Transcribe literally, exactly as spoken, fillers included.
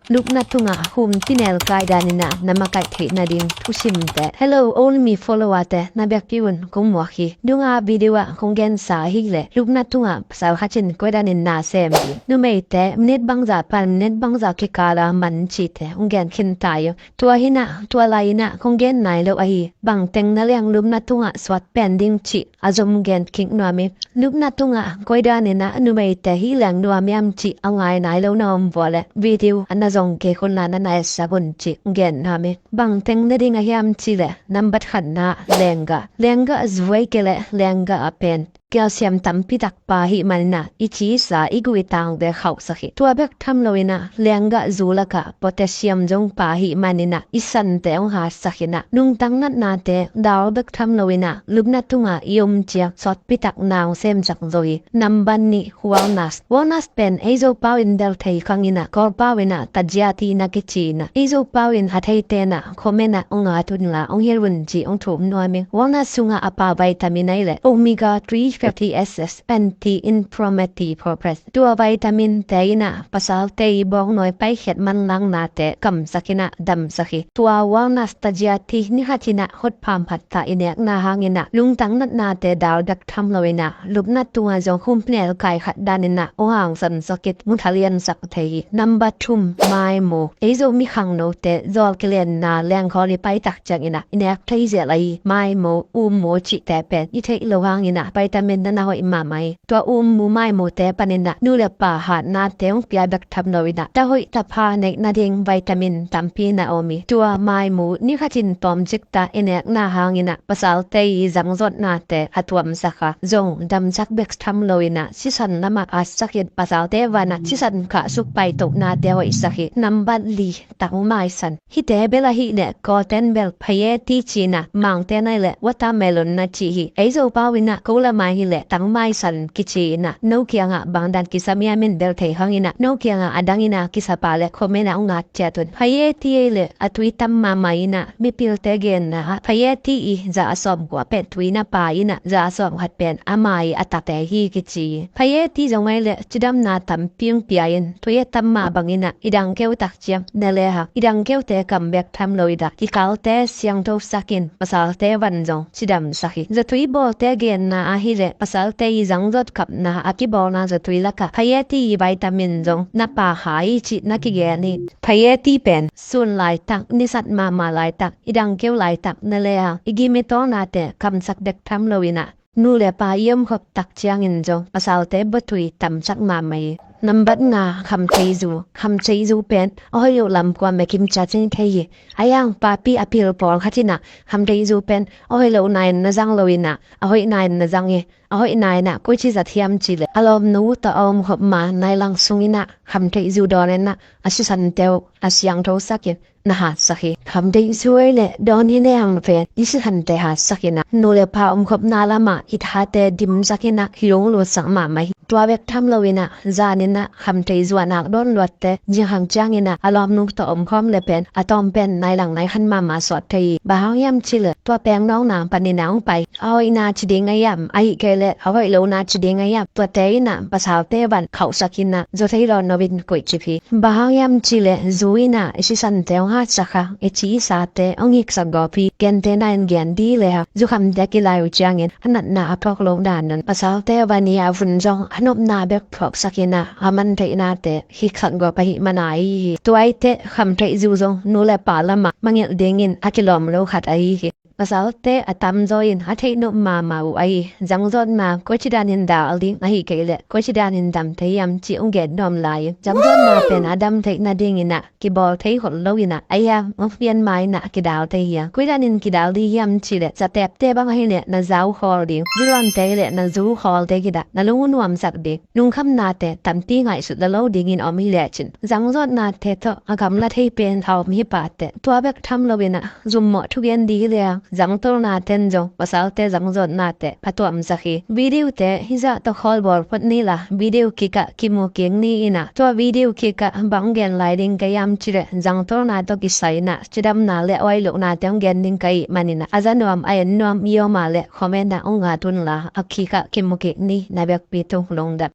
Lupna tungah hum tinel kai danin ah na makaih theih nading thusimte. Hello, all mi follower te, na biakpi un kong muak hi. Nunga video ah kong gensa ahih leh lupna tungah pasal khat in koi danin na sem ding, numeite minit bangzah pan minit bangzah kikal a man cihte hong gen khin ta ing. Tua hi-in ah, tua lai-in ah kong gen nai lo ahi, bangteng na leng lupna tungah suat pen ding cih a zom gen kik nuam ing. Lupna tungah koi danin ah numeite hih leng nuam hiam cih a ngai nai lo na om vua leh video a na zong kei khun la na na etsak un cih gen nuam ing. Bangteng ne ding a hiam cih leh, nambat khatna, lenggah. Lenggah zu ahih kei leh lenggah a pen calcium tampi tak pha ahih manin ah i ci i sa, i gui i tangte khauhsak hi. Tua bek tham loin ah lenggah zu lakah potassium zong pha ahih manin ah i sante hong hatsak in ah, lungtang natnate dal bek tham loin ah lupna tungah i om ciang sawtpi tak na hong semsak zo hi. Nambat nih, walnuts. Walnuts pen ei Zopau in bel thei khang in ah, Kawlpau in ah tajia tea na kici in ah, ei Zopau in a theite in ah comment ah hong at un la, hong hilh un cih hong thum nuam ing. Walnuts sungah a pha vitamin ahih leh omega three fatty acids, anti-inflammatory properties. Tua vitamin te in ah pasalte i bawngnawi paikhiat manlangnate kamsak in ah damsak hi. Tua walnuts tajia tea ni khat in ah hot pha phat ta, i nekna hangin ah lungtang natnate dal bek tham loin ah lupna tungah zong hum tinel kai khat danin ah hong hangsansak in mu tha liansak thei hi. Nambat thum, maimu. Ei Zomi khangnote zawl kilenna lengkhawl i pai tak ciangin ah i nek thei zel ahi maimu, ummu cihte pen i theih loh hangin ah vitamin na na hoih mahmah hi. Tua ummu maimute panin ah nu le pa hatnate hong pia bek tham loin ah ta hoih ta pha neih nading vitamin tampi na om hi. Tua maimu ni khat in tawm cik ta i nekna hangin ah pasalte i zangzawtnate a tuamsak a, zong damsak bek tham loin ah sisan lamah hatsak in, pasalte van ah sisan khahsuk paitohnate hoihsak hi. Nambat li, tangmaisan. Hihte bel ahih leh Kawlten bel phayeti ci in ah, Mangten ahih leh watermelon na ci hi. Ei Zopau in ah ko lamah ahih leh tangmaisan kici in ah, no kiangah bangdan kisam hiam in bel thei khang in ah, no kiangah a dang in ah kisap a leh comment ah hong at ciat un. Phayeti ahih leh a tui tam mahmah in ah, mipilte genna ah phayeti i za sawmkua pen tui na pha in ah, za sawmkhat pen ama i a takte hi kici hi. Phayeti zong ahih leh cidamna tampi hong pia in, tui a tam mah bangin ah i dangkeu tak ciang na le hang, i dangkeute kam bek tham loin ah kikalte siangthosak in, pasalte van zong cidamsak hi. Zatui bawlte genna ahih leh pasalte i zangzawt kapna a kibawlna zatui lakah phayeti i vitamin zong na pha kha hi cih na kigen hi. Phayeti pen sun laitak, nisat mahmah laitak, i dangkeu laitak na le hang, i gim i tawlnate kamsak bek tham loin ah nu le pa i omkhop tak ciangin zong pasalte buatui tamsak mahmah hi. Nambat nga, khamtheizu. Khamtheizu pen a hoih loh lam kuamah kimcia cing thei hi. A hiang papi a pil pawlkhat in ah khamtheizu pen a hoih lohna in na zang loin ah, a hoihna in na zang hi. A hoihna in ah koici zat hiam cih leh a lawmnu tawh a omkhop ma nai lang sungin ah khamtheizu dawn in ah a sisante uh a siangthosak in na hatsak hi. Khamtheizu ahih leh dawn hi lehang pen i sisante hatsak in ah, nu le pa omkhopna lamah i thate dimsak in ah kilunglutsak mahmah hi. Tua bek tham loin ah zan in ah khamtheizu a nak dawn luatte zing khang ciangin ah a lawmnu tawh omkhawm leh pen a tawm pen nai lang nai khan mahmah suak thei hi. Bang hang hiam cih leh tua peng nawkna panin ah hong pai a hoihna ci ding a hiam, ahih kei leh a hoih lohna ci ding a hiam, tuate in ah pasalte van khauhsak in ah zaw thei lo no in koihcip hi. Bang hang hiam cih leh zu in ah i sisante hong hatsak a, i ci i sate hong hiksak gawp hi. Gentehna in gen ding le hang, zukhamte kilai uh ciangin a natna a phawk loh dan un pasalte van i a vun zong a nopna bek phawksak in ah a man theihnate hiksak gawp ahih man a hi hi. Tua ahih teh khamtheihzu zong nu le pa lamah mangngilh dingin a kilawm lo khat ahi hi. Pasalte a tamzaw in a theih nop mahmah uh ahi zangzawtna koici danin dal ding, ahih kei leh koici danin dam thei hiam cih hong gen nuam lai in, zangzawtna pen a dam theih nadingin ah kibawl thei khol loin ah, a hiang hong pian ma in ah kidal thei hi a, koi danin kidal ding hiam cih leh zatepte bang ahih leh na zau khawl ding, zuluante ahih leh na zu khawl thei khit ah na lung uh nuamsak ding, lungkhamnate tampi ngaihsut la lo dingin om hi lecin, zangzawtnate tawh a gamla thei pen a om hi pah teh. Tua bek tham loin ah zummawh thugen ding hi lehang zangtolnaten zong pasalte zangzawtnate a tuamsak hi. Videote hizah tawh khawlbawl phot ni la, video kikah kimu kik ni in ah, tua video kikah bang gen lai ding ka hiam cih leh zangtolna tawh kisai in ah cidamna le a hoih lohnate hong gen ding ka hih manin ah, a za nuam a en nuam i om a leh comment ah hong at un la, a kikah kimu kik ni. Na biakpi tung, lungdam.